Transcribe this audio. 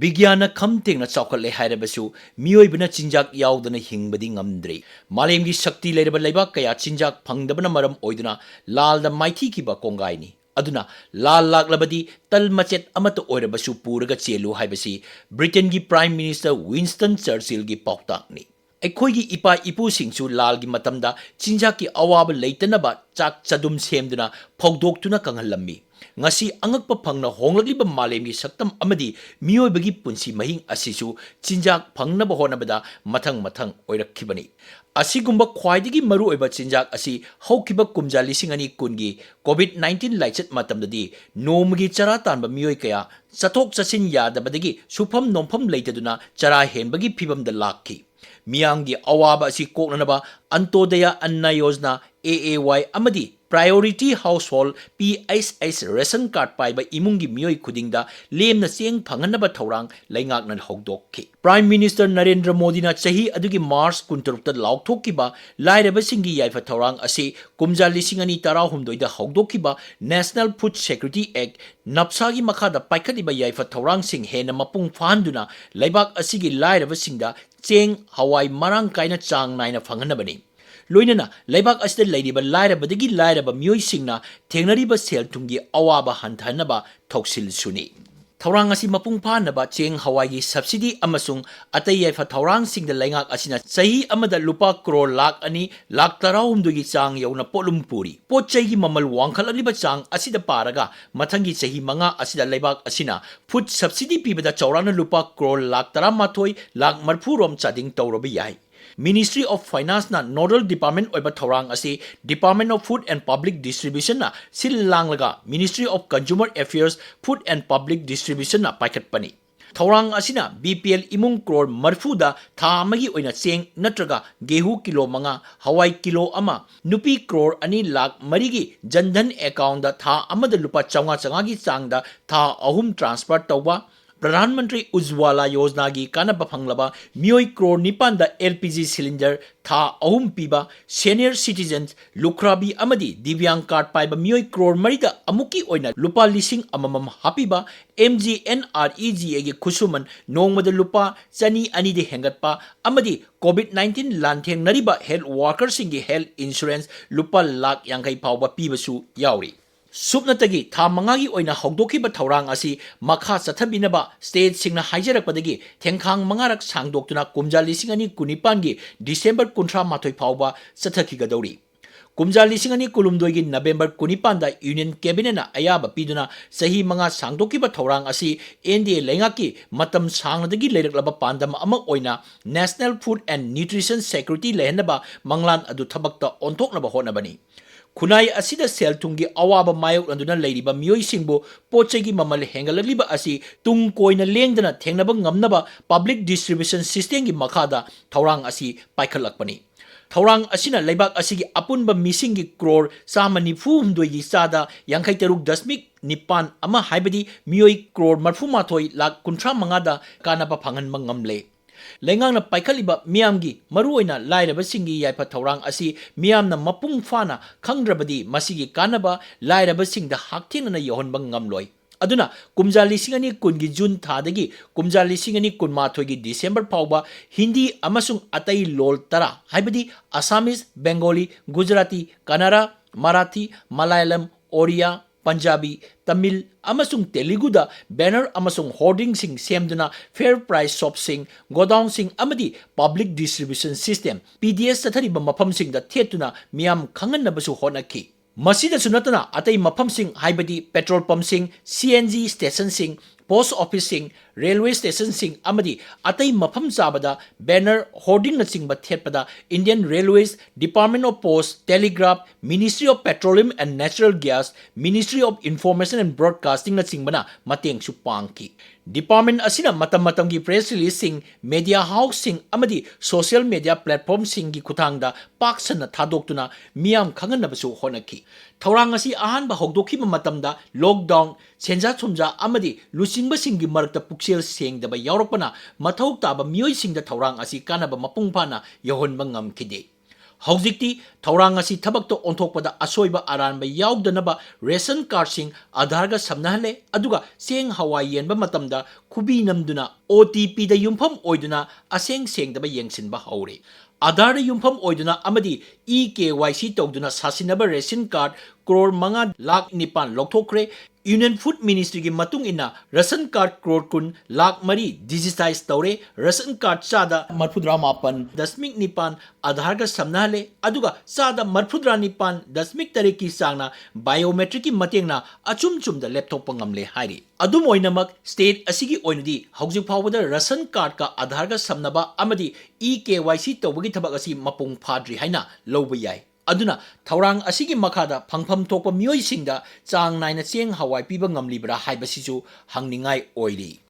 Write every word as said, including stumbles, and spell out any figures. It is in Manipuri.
ꯕꯤꯒ꯭ꯌꯥꯟꯅ ꯈꯝ ꯊꯦꯡꯅ ꯆꯥꯎꯈꯠꯂꯦ ꯍꯥꯏꯔꯕꯁꯨ, ꯃꯤꯑꯣꯏꯕꯅ ꯆꯤꯟꯖꯥꯛ ꯌꯥꯎꯗꯅ ꯍꯤꯡꯕꯗꯤ ꯉꯝꯗ꯭ꯔꯤ꯫ ꯃꯥꯂꯦꯝꯒꯤ ꯁꯛꯇꯤ ꯂꯩꯔꯕ ꯂꯩꯕꯥꯛ ꯀꯌꯥ ꯆꯤꯟꯖꯥꯛ ꯐꯪꯗꯕꯅ ꯃꯔꯝ ꯑꯣꯏꯗꯨꯅ ꯂꯥꯜꯗ ꯃꯥꯏꯊꯤꯈꯤꯕ ꯀꯣꯡꯒꯥꯏꯅꯤ꯫ ꯑꯗꯨꯅ ꯂꯥꯜ ꯂꯥꯛꯂꯕꯗꯤ ꯇꯜ ꯃꯆꯦꯠ ꯑꯃꯠꯇ ꯑꯣꯏꯔꯕꯁꯨ ꯄꯨꯔꯒ ꯆꯦꯜꯂꯨ ꯍꯥꯏꯕꯁꯤ ꯕ꯭ꯔꯤꯇꯦꯟꯒꯤ Prime Minister Winston Churchillꯒꯤ ꯄꯥꯎꯇꯥꯛꯅꯤ꯫ ꯑꯩꯈꯣꯏꯒꯤ ꯏꯄꯥ ꯏꯄꯨꯁꯤꯡꯁꯨ ꯂꯥꯜꯒꯤ ꯃꯇꯝꯗ ꯆꯤꯟꯖꯥꯛꯀꯤ ꯑꯋꯥꯕ ꯂꯩꯇꯅꯕ ꯆꯥꯛ ꯆꯗꯨꯝ ꯁꯦꯝꯗꯨꯅ ꯐꯧꯗꯣꯛꯇꯨꯅ ꯀꯪꯍꯜꯂꯝꯃꯤ꯫ ꯉꯁꯤ ꯑꯉꯛꯄ ꯐꯪꯅ ꯍꯣꯡꯂꯛꯂꯤꯕ ꯃꯥꯂꯦꯝꯒꯤ ꯁꯛꯇꯝ ꯑꯃꯗꯤ ꯃꯤꯑꯣꯏꯕꯒꯤ ꯄꯨꯟꯁꯤ ꯃꯍꯤꯡ ꯑꯁꯤꯁꯨ ꯆꯤꯟꯖꯥꯛ ꯐꯪꯅꯕ ꯍꯣꯠꯅꯕꯗ ꯃꯊꯪ ꯃꯊꯪ ꯑꯣꯏꯔꯛꯈꯤꯕꯅꯤ꯫ ꯑꯁꯤꯒꯨꯝꯕ ꯈ꯭ꯋꯥꯏꯗꯒꯤ ꯃꯔꯨꯑꯣꯏꯕ ꯆꯤꯟꯖꯥꯛ ꯑꯁꯤ ꯍꯧꯈꯤꯕ ꯀꯨꯝꯖꯥ ꯂꯤꯁꯤꯡ ꯑꯅꯤ ꯀꯨꯟꯒꯤ COVID nineteen ꯂꯥꯏꯆꯠ ꯃꯇꯝꯗꯗꯤ ꯅꯣꯡꯃꯒꯤ ꯆꯔꯥ ꯇꯥꯟꯕ ꯃꯤꯑꯣꯏ ꯀꯌꯥ ꯆꯠꯊꯣꯛ ꯆꯠꯁꯤꯟ ꯌꯥꯗꯕꯗꯒꯤ ꯁꯨꯐꯝ ꯅꯣꯝꯐꯝ ꯂꯩꯇꯗꯨꯅ ꯆꯔꯥ ꯍꯦꯟꯕꯒꯤ ꯐꯤꯚꯝꯗ ꯂꯥꯛꯈꯤ꯫ ꯃꯤꯌꯥꯝꯒꯤ ꯑꯋꯥꯕ ꯑꯁꯤ ꯀꯣꯛꯅꯅꯕ ꯑꯟꯇꯣꯗꯌ ꯑꯟꯅ ꯌꯣꯖꯅꯥ, A A Y, ꯑꯃꯗꯤ Priority Household, P H H, ration card ꯄꯥꯏꯕ ꯏꯃꯨꯡꯒꯤ ꯃꯤꯑꯣꯏ ꯈꯨꯗꯤꯡꯗ ꯂꯦꯝꯅ ꯆꯦꯡ ꯐꯪꯍꯟꯅꯕ ꯊꯧꯔꯥꯡ ꯂꯩꯉꯥꯛꯅ ꯍꯧꯗꯣꯛꯈꯤ꯫ Prime Minister ꯅꯔꯦꯟꯗ꯭ꯔ ꯃꯣꯗꯤꯅ ꯆꯍꯤ ꯑꯗꯨꯒꯤ March ꯀꯨꯟꯇꯔꯨꯛꯇ ꯂꯥꯎꯊꯣꯛꯈꯤꯕ ꯂꯥꯏꯔꯕꯁꯤꯡꯒꯤ ꯌꯥꯏꯐ ꯊꯧꯔꯥꯡ ꯑꯁꯤ ꯀꯨꯝꯖꯥ ꯂꯤꯁꯤꯡ ꯑꯅꯤ ꯇꯔꯥꯍꯨꯝꯗꯣꯏꯗ ꯍꯧꯗꯣꯛꯈꯤꯕ National Food Security Act, ꯅꯞꯁꯥꯒꯤ ꯃꯈꯥꯗ ꯄꯥꯏꯈꯠꯂꯤꯕ ꯌꯥꯏꯐ ꯊꯧꯔꯥꯡꯁꯤꯡ ꯍꯦꯟꯅ ꯃꯄꯨꯡ ꯐꯥꯍꯟꯗꯨꯅ ꯂꯩꯕꯥꯛ ꯑꯁꯤꯒꯤ ꯂꯥꯏꯔꯕꯁꯤꯡꯗ ꯆꯦꯡ, ꯍꯋꯥꯏ ꯃꯔꯥꯡ ꯀꯥꯏꯅ ꯆꯥꯡ ꯅꯥꯏꯅ ꯐꯪꯍꯟꯅꯕꯅꯤ꯫ ꯂꯣꯏꯅꯅ ꯂꯩꯕꯥꯛ ꯑꯁꯤꯗ ꯂꯩꯔꯤꯕ ꯂꯥꯏꯔꯕꯗꯒꯤ ꯂꯥꯏꯔꯕ ꯃꯤꯑꯣꯏꯁꯤꯡꯅ ꯊꯦꯡꯅꯔꯤꯕ ꯁꯦꯜ ꯊꯨꯝꯒꯤ ꯑꯋꯥꯕ ꯍꯟꯊꯍꯟꯅꯕ ꯊꯧꯁꯤꯜꯁꯨꯅꯤ꯫ ꯊꯧꯔꯥꯡ ꯑꯁꯤ ꯃꯄꯨꯡ ꯐꯥꯍꯟꯅꯕ ꯆꯦꯡ, ꯍꯋꯥꯏꯒꯤ subsidy ꯑꯃꯁꯨꯡ ꯑꯇꯩ ꯌꯥꯏꯐ ꯊꯧꯔꯥꯡꯁꯤꯡꯗ ꯂꯩꯉꯥꯛ ꯑꯁꯤꯅ ꯆꯍꯤ ꯑꯃꯗ ꯂꯨꯄꯥ ꯀ꯭ꯔꯣꯔ ꯂꯥꯈ ꯑꯅꯤ ꯂꯥꯈ ꯇꯔꯥꯍꯨꯝꯗꯣꯏꯒꯤ ꯆꯥꯡ ꯌꯧꯅ ꯄꯣꯠꯂꯨꯝ ꯄꯨꯔꯤ꯫ ꯄꯣꯠ ꯆꯩꯒꯤ ꯃꯃꯜ ꯋꯥꯡꯈꯠꯂꯛꯂꯤꯕ ꯆꯥꯡ ꯑꯁꯤꯗ ꯄꯥꯔꯒ, ꯃꯊꯪꯒꯤ ꯆꯍꯤ ꯃꯉꯥ ꯑꯁꯤꯗ ꯂꯩꯕꯥꯛ ꯑꯁꯤꯅ food subsidy ꯄꯤꯕꯗ ꯆꯥꯎꯔꯥꯛꯅ ꯂꯨꯄꯥ ꯀ꯭ꯔꯣꯔ ꯂꯥꯈ ꯇꯔꯥꯃꯥꯊꯣꯏ ꯂꯥꯈ ꯃꯔꯤꯐꯨ ꯔꯣꯝ ꯆꯥꯗꯤꯡ ꯇꯧꯔꯕ ꯌꯥꯏ꯫ Ministry of Finance ꯅ nodal department ꯑꯣꯏꯕ ꯊꯧꯔꯥꯡ ꯑꯁꯤ Department of Food and Public Distribution ꯅ ꯁꯤꯜ ꯂꯥꯡꯂꯒ Ministry of Consumer Affairs, Food and Public Distribution ꯅ ꯄꯥꯏꯈꯠꯄꯅꯤ꯫ ꯊꯧꯔꯥꯡ ꯑꯁꯤꯅ B P L ꯏꯃꯨꯡ ꯀ꯭ꯔꯣꯔ ꯃꯔꯤꯐꯨꯗ ꯊꯥ ꯑꯃꯒꯤ ꯑꯣꯏꯅ ꯆꯦꯡ ꯅꯠꯇ꯭ꯔꯒ ꯒꯦꯍꯨ ꯀꯤꯂꯣ ꯃꯉꯥ, ꯍꯋꯥꯏ ꯀꯤꯂꯣ ꯑꯃ, ꯅꯨꯄꯤ ꯀ꯭ꯔꯣꯔ ꯑꯅꯤ ꯂꯥꯈ ꯃꯔꯤꯒꯤ Jan Dhan account ꯗ ꯊꯥ ꯑꯃꯗ ꯂꯨꯄꯥ ꯆꯥꯝꯃꯉꯥ ꯆꯥꯝꯃꯉꯥꯒꯤ ꯆꯥꯡꯗ ꯊꯥ ꯑꯍꯨꯝ transfer ꯇꯧꯕ, ꯄ꯭ꯔꯙꯥꯟ ꯃꯟꯇ꯭ꯔꯤ ꯎꯖ꯭ꯋꯥꯂꯥ ꯌꯣꯖꯅꯥꯒꯤ ꯀꯥꯟꯅꯕ ꯐꯪꯂꯕ ꯃꯤꯑꯣꯏ ꯀ꯭ꯔꯣꯔ ꯅꯤꯄꯥꯟꯗ L P G cylinder ꯊꯥ ꯑꯍꯨꯝ ꯄꯤꯕ, senior citizens, ꯂꯨꯈ꯭ꯔꯥꯕꯤ ꯑꯃꯗꯤ ꯗꯤꯕ꯭ꯌꯥꯡ card ꯄꯥꯏꯕ ꯃꯤꯑꯣꯏ ꯀ꯭ꯔꯣꯔ ꯃꯔꯤꯗ ꯑꯃꯨꯛꯀꯤ ꯑꯣꯏꯅ ꯂꯨꯄꯥ ꯂꯤꯁꯤꯡ ꯑꯃꯃꯝ ꯍꯥꯞꯄꯤꯕ, M G N R E G A ꯒꯤ ꯈꯨꯠꯁꯨꯃꯟ ꯅꯣꯡꯃꯗ ꯂꯨꯄꯥ ꯆꯅꯤ ꯑꯅꯤꯗ ꯍꯦꯟꯒꯠꯄ ꯑꯃꯗꯤ COVID nineteen ꯂꯥꯟꯊꯦꯡꯅꯔꯤꯕ health workerꯁꯤꯡꯒꯤ health insurance ꯂꯨꯄꯥ ꯂꯥꯈ ꯌꯥꯡꯈꯩ ꯐꯥꯎꯕ ꯄꯤꯕꯁꯨ ꯌꯥꯎꯔꯤ꯫ ꯁꯨꯞꯅꯇꯒꯤ ꯊꯥ ꯃꯉꯥꯒꯤ ꯑꯣꯏꯅ ꯍꯧꯗꯣꯛꯈꯤꯕ ꯊꯧꯔꯥꯡ ꯑꯁꯤ ꯃꯈꯥ ꯆꯠꯊꯕꯤꯅꯕ stateꯁꯤꯡꯅ ꯍꯥꯏꯖꯔꯛꯄꯗꯒꯤ ꯊꯦꯡꯈꯥꯡ ꯃꯉꯥꯔꯛ ꯁꯥꯡꯗꯣꯛꯇꯨꯅ ꯀꯨꯝꯖꯥ ꯂꯤꯁꯤꯡ ꯑꯅꯤ ꯀꯨꯟꯅꯤꯄꯥꯟꯒꯤ December ꯀꯨꯟꯊ꯭ꯔꯥ ꯃꯥꯊꯣꯏ ꯐꯥꯎꯕ ꯆꯠꯊꯈꯤꯒꯗꯧꯔꯤ꯫ ꯀꯨꯝꯖꯥ ꯂꯤꯁꯤꯡ ꯑꯅꯤ ꯀꯨꯟꯍꯨꯝꯗꯣꯏꯒꯤ November ꯀꯨꯟꯅꯤꯄꯥꯟꯗ Union Cabinetꯅ ꯑꯌꯥꯕ ꯄꯤꯗꯨꯅ ꯆꯍꯤ ꯃꯉꯥ ꯁꯥꯡꯗꯣꯛꯈꯤꯕ ꯊꯧꯔꯥꯡ ꯑꯁꯤ N D A ꯂꯩꯉꯥꯛꯀꯤ ꯃꯇꯝ ꯁꯥꯡꯅꯗꯒꯤ ꯂꯩꯔꯛꯂꯕ ꯄꯥꯟꯗꯝ ꯑꯃ ꯑꯣꯏꯅ National Food and Nutrition Security ꯂꯩꯍꯟꯅꯕ ꯃꯪꯂꯥꯟ ꯑꯗꯨ ꯊꯕꯛꯇ ꯑꯣꯟꯊꯣꯛꯅꯕ ꯍꯣꯠꯅꯕꯅꯤ꯫ ꯈꯨꯟꯅꯥꯏ ꯑꯁꯤꯗ ꯁꯦꯜ ꯊꯨꯝꯒꯤ ꯑꯋꯥꯕ ꯃꯥꯌꯣꯛꯅꯗꯨꯅ ꯂꯩꯔꯤꯕ ꯃꯤꯑꯣꯏꯁꯤꯡꯕꯨ ꯄꯣꯠ ꯆꯩꯒꯤ ꯃꯃꯜ ꯍꯦꯟꯒꯠꯂꯛꯂꯤꯕ ꯑꯁꯤ ꯇꯨꯡ ꯀꯣꯏꯅ ꯂꯦꯡꯗꯅ ꯊꯦꯡꯅꯕ ꯉꯝꯅꯕ public distribution systemꯒꯤ ꯃꯈꯥꯗ ꯊꯧꯔꯥꯡ ꯑꯁꯤ ꯄꯥꯏꯈꯠꯂꯛꯄꯅꯤ꯫ ꯊꯧꯔꯥꯡ ꯑꯁꯤꯅ ꯂꯩꯕꯥꯛ ꯑꯁꯤꯒꯤ ꯑꯄꯨꯟꯕ ꯃꯤꯁꯤꯡꯒꯤ ꯀ꯭ꯔꯣꯔ ꯆꯥꯝꯃ ꯅꯤꯐꯨ ꯍꯨꯝꯗꯣꯏꯒꯤ ꯆꯥꯗ ꯌꯥꯡꯈꯩ ꯇꯔꯨꯛ ꯗꯁꯃꯤꯛ ꯅꯤꯄꯥꯟ ꯑꯃ, ꯍꯥꯏꯕꯗꯤ ꯃꯤꯑꯣꯏ ꯀ꯭ꯔꯣꯔ ꯃꯔꯤꯐꯨ ꯃꯥꯊꯣꯏ ꯂꯥꯈ ꯀꯨꯟꯊ꯭ꯔꯥ ꯃꯉꯥꯗ ꯀꯥꯟꯅꯕ ꯐꯪꯍꯟꯕ ꯉꯝꯂꯦ꯫ ꯂꯩꯉꯥꯛꯅ ꯄꯥꯏꯈꯠꯂꯤꯕ ꯃꯤꯌꯥꯝꯒꯤ, ꯃꯔꯨꯑꯣꯏꯅ ꯂꯥꯏꯔꯕꯁꯤꯡꯒꯤ ꯌꯥꯏꯐ ꯊꯧꯔꯥꯡ ꯑꯁꯤ ꯃꯤꯌꯥꯝꯅ ꯃꯄꯨꯡ ꯐꯥꯅ ꯈꯪꯗ꯭ꯔꯕꯗꯤ ꯃꯁꯤꯒꯤ ꯀꯥꯟꯅꯕ ꯂꯥꯏꯔꯕꯁꯤꯡꯗ ꯍꯛꯊꯦꯡꯅꯅ ꯌꯧꯍꯟꯕ ꯉꯝꯂꯣꯏ꯫ ꯑꯗꯨꯅ ꯀꯨꯝꯖꯥ ꯂꯤꯁꯤꯡ ꯑꯅꯤ ꯀꯨꯟꯒꯤ June ꯊꯥꯗꯒꯤ ꯀꯨꯝꯖꯥ ꯂꯤꯁꯤꯡ ꯑꯅꯤ ꯀꯨꯟꯃꯥꯊꯣꯏꯒꯤ December ꯐꯥꯎꯕ ꯍꯤꯟꯗꯤ ꯑꯃꯁꯨꯡ ꯑꯇꯩ ꯂꯣꯜ ꯇꯔꯥ, ꯍꯥꯏꯕꯗꯤ Assamese, Bengali, Gujarati, Kannada, Marathi, Malayalam, Oriya, Punjabi, Tamil ꯑꯃꯁꯨꯡ Teluguꯗ banner ꯑꯃꯁꯨꯡ hoardingꯁꯤꯡ ꯁꯦꯝꯗꯨꯅ fair price shopꯁꯤꯡ, godownꯁꯤꯡ ꯑꯃꯗꯤ public distribution system, P D S ꯆꯠꯊꯔꯤꯕ ꯃꯐꯝꯁꯤꯡꯗ ꯊꯦꯠꯇꯨꯅ ꯃꯤꯌꯥꯝ ꯈꯪꯍꯟꯅꯕꯁꯨ ꯍꯣꯠꯅꯈꯤ꯫ ꯃꯁꯤꯗꯁꯨ ꯅꯠꯇꯅ ꯑꯇꯩ ꯃꯐꯝꯁꯤꯡ, ꯍꯥꯏꯕꯗꯤ petrol pumpꯁꯤꯡ, C N G stationꯁꯤꯡ, post officeꯁꯤꯡ, railway stationꯁꯤꯡ ꯑꯃꯗꯤ ꯑꯇꯩ ꯃꯐꯝ ꯆꯥꯕꯗ banner, hoardingꯅꯆꯤꯡꯕ ꯊꯦꯠꯄꯗ Indian Railways, Department of Post, Telegraph, Ministry of Petroleum and Natural Gas, Ministry of Information and Broadcastingꯅꯆꯤꯡꯕꯅ ꯃꯇꯦꯡꯁꯨ ꯄꯥꯡꯈꯤ꯫ Department ꯑꯁꯤꯅ ꯃꯇꯝ ꯃꯇꯝꯒꯤ press releaseꯁꯤꯡ, media houseꯁꯤꯡ ꯑꯃꯗꯤ social media platformꯁꯤꯡꯒꯤ ꯈꯨꯠꯊꯥꯡꯗ ꯄꯥꯛ ꯁꯟꯅ ꯊꯥꯗꯣꯛꯇꯨꯅ ꯃꯤꯌꯥꯝ ꯈꯪꯍꯟꯅꯕꯁꯨ ꯍꯣꯠꯅꯈꯤ꯫ ꯊꯧꯔꯥꯡ ꯑꯁꯤ ꯑꯍꯥꯟꯕ ꯍꯧꯗꯣꯛꯈꯤꯕ ꯃꯇꯝꯗ lockdown, ꯁꯦꯟꯖꯥ ꯊꯨꯝꯖꯥ ꯑꯃꯗꯤ ꯂꯨꯆꯤꯡꯕꯁꯤꯡꯒꯤ ꯃꯔꯛꯇ ꯄꯨꯛꯆꯦꯜ ꯁꯦꯡꯗꯕ ꯌꯥꯎꯔꯛꯄꯅ ꯃꯊꯧ ꯇꯥꯕ ꯃꯤꯑꯣꯏꯁꯤꯡꯗ ꯊꯧꯔꯥꯡ ꯑꯁꯤ ꯀꯥꯟꯅꯕ ꯃꯄꯨꯡ ꯐꯥꯅ ꯌꯧꯍꯟꯕ ꯉꯝꯈꯤꯗꯦ꯫ ꯍꯧꯖꯤꯛꯇꯤ ꯊꯧꯔꯥꯡ ꯑꯁꯤ ꯊꯕꯛꯇ ꯑꯣꯟꯊꯣꯛꯄꯗ ꯑꯁꯣꯏꯕ ꯑꯔꯥꯟꯕ ꯌꯥꯎꯗꯅꯕ ration cardꯁꯤꯡ ꯑꯥꯙꯥꯔꯒ ꯁꯝꯅꯍꯜꯂꯦ, ꯑꯗꯨꯒ ꯆꯦꯡ ꯍꯋꯥꯏ ꯌꯦꯟꯕ ꯃꯇꯝꯗ ꯈꯨꯕꯤ ꯅꯝꯗꯨꯅ OTPꯗ ꯌꯨꯝꯐꯝ ꯑꯣꯏꯗꯨꯅ ꯑꯁꯦꯡ ꯁꯦꯡꯗꯕ ꯌꯦꯡꯁꯤꯟꯕ ꯍꯧꯔꯦ꯫ ꯑꯥꯙꯥꯔꯗ ꯌꯨꯝꯐꯝ ꯑꯣꯏꯗꯨꯅ ꯑꯃꯗꯤ eKYC ꯇꯧꯗꯨꯅ ꯁꯥꯁꯤꯟꯅꯕ ration card crore ꯃꯉꯥ ꯂꯥꯈ ꯅꯤꯄꯥꯟ ꯂꯧꯊꯣꯛꯈ꯭ꯔꯦ꯫ Union Food Ministryꯒꯤ ꯃꯇꯨꯡ ꯏꯟꯅ ration card crore ꯀꯨꯟ ꯂꯥꯈ ꯃꯔꯤ digitize ꯇꯧꯔꯦ꯫ Ration card ꯆꯥꯗ ꯃꯔꯐꯨꯇꯔꯥ ꯃꯥꯄꯟ ꯗꯁꯃꯤꯛ ꯅꯤꯄꯥꯟ ꯑꯥꯙꯥꯔꯒ ꯁꯝꯅꯍꯜꯂꯦ, ꯑꯗꯨꯒ ꯆꯥꯗ ꯃꯔꯐꯨꯇꯔꯥ ꯅꯤꯄꯥꯟ ꯗꯁꯃꯤꯛ ꯇꯔꯦꯠꯀꯤ ꯆꯥꯡꯅ biometricꯀꯤ ꯃꯇꯦꯡꯅ ꯑꯆꯨꯝ ꯆꯨꯝꯗ ꯂꯦꯞꯊꯣꯛꯄ ꯉꯝꯂꯦ ꯍꯥꯏꯔꯤ꯫ ꯑꯗꯨꯝ ꯑꯣꯏꯅꯃꯛ, state ꯑꯁꯤꯒꯤ ꯑꯣꯏꯅꯗꯤ ꯍꯧꯖꯤꯛ ꯐꯥꯎꯕꯗ ration cardꯀ ꯑꯥꯙꯥꯔꯒ ꯁꯝꯅꯕ ꯑꯃꯗꯤ eKYC ꯇꯧꯕꯒꯤ ꯊꯕꯛ ꯑꯁꯤ ꯃꯄꯨꯡ ꯐꯥꯗ꯭ꯔꯤ ꯍꯥꯏꯅ ꯂꯧꯕ ꯌꯥꯏ꯫ ꯑꯗꯨꯅ ꯊꯧꯔꯥꯡ ꯑꯁꯤꯒꯤ ꯃꯈꯥꯗ ꯐꯪꯐꯝ ꯊꯣꯛꯄ ꯃꯤꯑꯣꯏꯁꯤꯡꯗ ꯆꯥꯡ ꯅꯥꯏꯅ ꯆꯦꯡ ꯍꯋꯥꯏ ꯄꯤꯕ ꯉꯝꯂꯤꯕ꯭ꯔꯥ ꯍꯥꯏꯕꯁꯤꯁꯨ ꯍꯪꯅꯤꯡꯉꯥꯏ ꯑꯣꯏꯔꯤ꯫